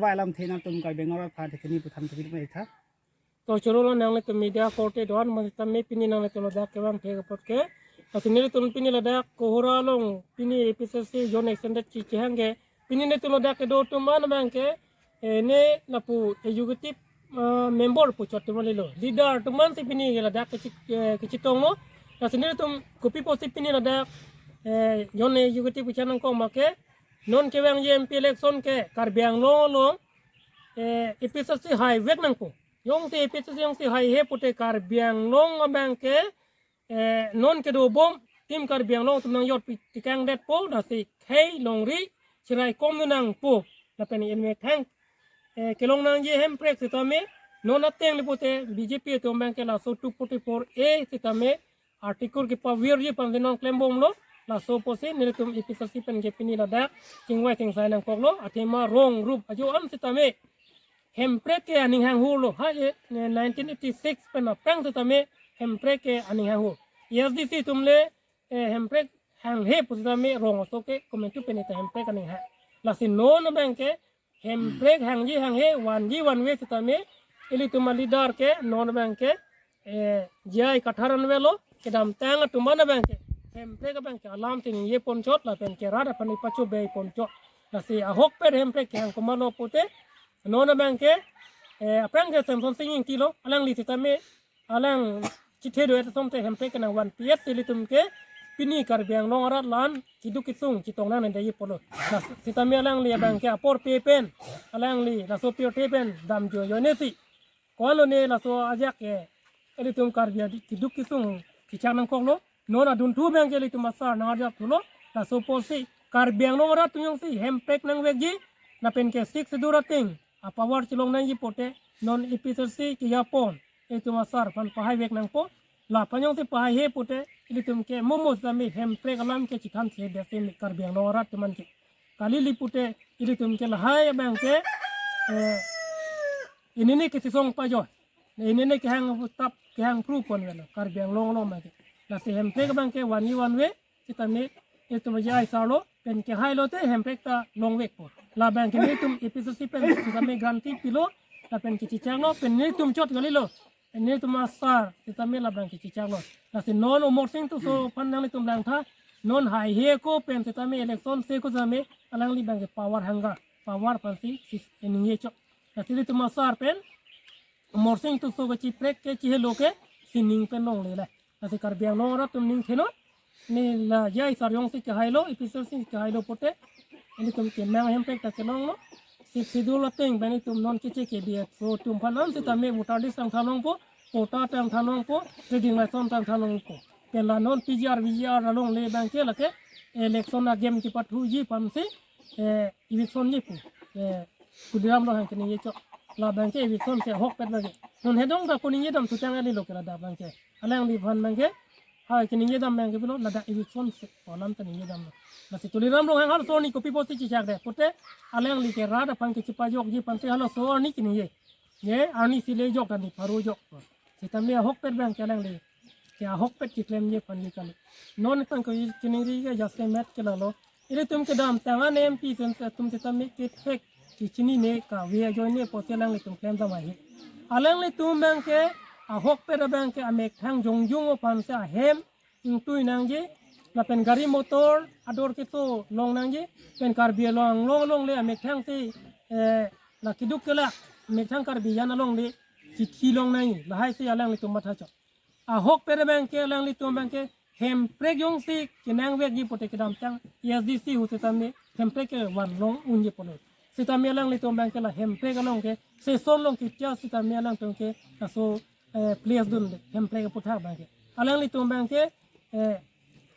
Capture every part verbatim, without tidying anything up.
Ba alam the nangtum Karbi Anglong arat aphan thekeni putham thekeni mai tha. To choro lo nanglitum media korte do-an amat sitame pini nanglitum ladak kevang thek apot ke. Lasi nelitum pini ladak Kohora along pini A P H L C Zone Extended ke kehang ke. Pini nelitum ladak kedo atum an abang ke, eh, ne lapu executive, eh, member puchot atum an lo. Leader atum an si pini ladak kechi-, eh, kechetong lo. Lasi nelitum kopi apotsi pini ladak, eh, Zone Executive kechenang kong ma ke. Non kevangji M P election ke Karbi Anglong along, eh, A P H L C haivek nangpo. Jongsi A P H L C jongsi haihe pute Karbi Anglong abang ke, eh, non kedobom Team Karbi Anglong atum nangjor pi tikang detpo, lasi khei longri chiraikom nangpo. Lapen emektang, eh, kelong nangji hemprek sitame non ateng le pute B J P atum abang ke laso two forty-four A sitame Article kepavirji aphan si non klembomlo. Laso apotsi nelitum A P H L C pen ke pini ladak chingvai chingsai nangkoklo. Athema rong rup ajo an sitame hemprek ke aning hanghu lo. Ha, eh, nineteen eighty-six pen aphrang sitame hemprek ke aning hanghu. A S D C atum le, eh, hemprek hanghe pu sitame rong aso ke komantu pen ita hemprek aning hang. Lasi non abang ke hemprek hangji hanghe, vanji vanve sitame ilitum aleader ke non abang ke, eh, J I Kathar an avelo, kedamtang atum an abang ke hemprek abang ke alam chiningje ponchot lapen ke rat aphan ipachobei ponchot. Lasi ahokpet hemprek kehang komatlo pute non abang ke, eh, aphrang ke Semson Sing Ingti lo, alangli sitame alang chithe do-et asonte hemprek kenangvan pi-et si ilitum ke pini Karbi Anglong arat la-an keduk kesung chetong nangji apotlo. Lasi sitame alangli abang ke apor pe pen, alangli laso apor pe pen damjoijoi ne si, ko-an lone laso ajak ke ilitum Karbi adi keduk kesung kechak nangkoklo. Non adunthu abang ke ilitum asar nangarjap thulo. Laso apotsi Karbi Anglong arat atum jongsi hemprek nangvekji lapen ke Sixth Schedule ateng apower chelong nangji pute non A P H L C kejapon ilitum asar aphan pahaivek nangpo. Laphan jongsi pahaihe pute ilitum ke momo sitame hemprek alam ke chethanthe desi Karbi Anglong arat atum an ke. Kali le pute ilitum ke lahai abang ke, eh, inini ke sisong pajoi. Inini kehang tap kehang pru pon avelo Karbi Anglong along abang ke. Lasi hemprek abang ke vanji vanve sitame itum J I sar lo pen kehai lote hemprek ta longvekpo. Labang ke nelitum A P H L C pen sitame guarantee pilo lapen kechechaklo pen nelitum chot kalilo. Nelitum asar sitame labang kechechaklo. Lasi non Amarsing Tisso aphan nanglitum langtha, non haihe ako pen sitame election se ako sitame alangli abang ke power hunger, power aphansi si ningje chot. Lasi ilitum asar pen Amarsing Tisso kachiprek ke chihelo ke sining pen longle le. Lasi Karbi Anglong arat atum ning theno. Ne la J I sar jongsi kehailo, A P H L C kehailo pute ilitum ke mang hemprek ta kelonglo. Sixth Schedule ateng pen itum non keche ke B F O atum aphan an sitame voter list tangtha longpo, quota tangtha longpo, trading license tangtha longpo. Pen la non P G R, V G R alongle abang ke lake election agame kepathuji aphansi, eh, eviction ji pu, eh, Tuliram Ronghang keningje chot. Labang ke eviction si ahokpet abang ke. Non hedong ta koningje dam thutang ali lo ke ladak abang ke. Alangliphan abang ke, ha, keningje dam abang ke pilo ladak eviction si alam ta ningje damlo. Lasi Tuliram Ronghang halaso arni kopi apotsi chechak de pute alangli ke rat aphan kechepajokji aphansi halaso arni keningje. Ye, arnisi le jok dan ni pharo jok. Sitame ahokpet abang ke alangli ke ahokpet keklemji aphan ni kali. Non tang ko chiningri ke jasemet ke lalo. Ilitum kedamtang an M P sen atum sitame kethek kechinine kave ajoine apotsi alanglitum klem dam ahi. Alanglitum abang ke ahokpet abang ke amekthang jongjong aphansi ahem ingtui nangji, lapen gari motor ador keso long nangji, pen Karbi Anglong alongle amekthang si, eh, la keduk kelak, amekthang Karbi an alongle chithi long nangji, lahai si alanglitum matha chot. Ahokpet abang ke alanglitum abang ke hemprek jongsi kenangvekji pute kedamtang A S D C ahut sitame hemprek ke van long unji apotlo. Sitame alanglitum abang ke la hemprek along ke session along kethe sitame alangtum ke laso, eh, place dunde hemprek aputhak abang ke. Alanglitum abang ke, eh,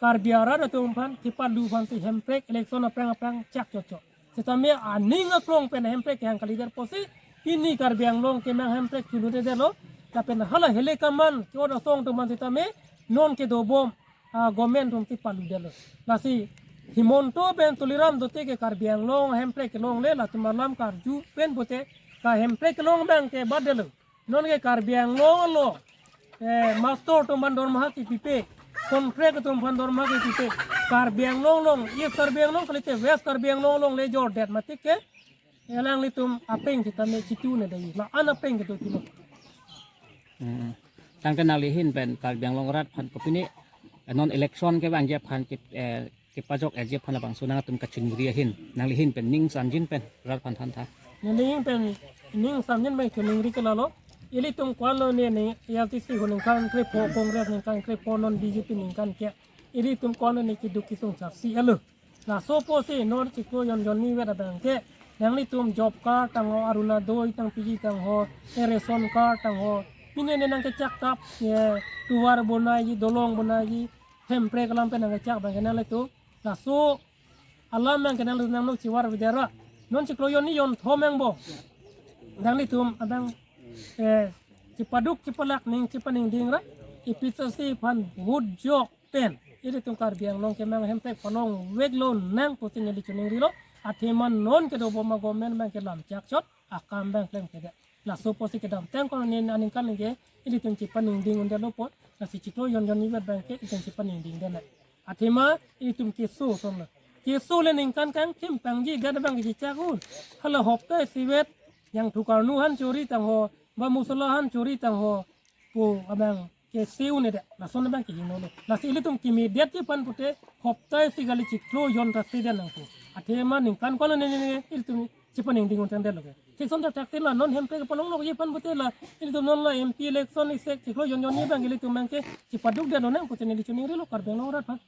Karbi arat atum aphan kepalu aphansi hemprek election aphrang aphrang chak chot chot. Sitame aning aklong pen hemprek kehang kalidet apotsi pini Karbi Anglong kemang hemprek chuludedetlo. Lapen hala hele kaman ke-ot asong atum aphan sitame non kedobom, ah, government atum kepaludetlo. Lasi Himanta pen Tuliram dote ke Karbi Anglong hemprek kelongle, latum alam karju pen pute ka hemprek kelong abang ke batdetlo. Non ke Karbi Anglong along, eh, master atum aphan dormaha kepipe, contract atum aphan dormaha kepipe. Karbi Anglong along, East Karbi Anglong kalite West Karbi Anglong alongle jordet mati ke alanglitum apeng sitame chitu ne dei. La-an apeng kedo tilo. Hmm. Tangte nangli ahin pen Karbi Anglong arat aphan kopine, eh, non election kevangji aphan ke, eh, kepajok-etji aphan labangso nangtum kachiningri ahin, nangli ahin pen ning samjin pen rat aphan thantha. Neli ahin pen ning samjin pen chiningri ke lalo. Ilitum ko-an lo ne, ne A I C C ho ningkan krepho, Congress ningkan krepho, non B J P ningkan ke. Ilitum ko-an lo ne keduk kesung sasi alo. Laso apotsi non chiklo jon jon ni vet abang ke, nanglitum job card tangho, Orunodoi tang piji tangho, eh, ration card tangho, pine ne nangkechak tap, eh, tovar bonaiji, dolong bonaiji, Hemprek alam pen nangkechak abang ke nanglitum. Laso alam abang ke nanglitum nangno chivar videra. Non chiklo jon ni jon thom abang bo. Nanglitum abang, eh, chipaduk chipalak ning chipaningding ra, A P H L C aphan vote jok pen ilitum Karbi Anglong kemang Hemprek palongveklo nang pusi neli chiningrilo. Athema non kedo bom a-government abang ke lam chak chot, akam abang klem kedet. Laso apotsi kedamtang ko-an ne aningkan ke ilitum chipaningding undetlo pon. Lasi chiklo jon jon ni vet abang ke ilitum chipaningding det nang. Athema ilitum keso ason lo. Keso le ningkan kangthim pangji, gat abang ke chichak un. Hala hopta isi vet, jangthu karnu aphan chori tangho, ba musala aphan chori tangho pu abang ke se un-edet, lason abang ke hingno lo. Lasi ilitum kemedetji aphan pute hopta isi kali chiklo jon ta sedet nangpo. Athema ningkan ko-an ne ne ne ilitum chipaningding un tangdetlo ke. Thik ason ta thakthelo, non Hemprek palonglokji aphan pute la ilitum non la M P election isek chiklo jon jon ni abang ilitum abang ke chipadukdetlo nang pute neli chiningrilo Karbi Anglong arat aphan.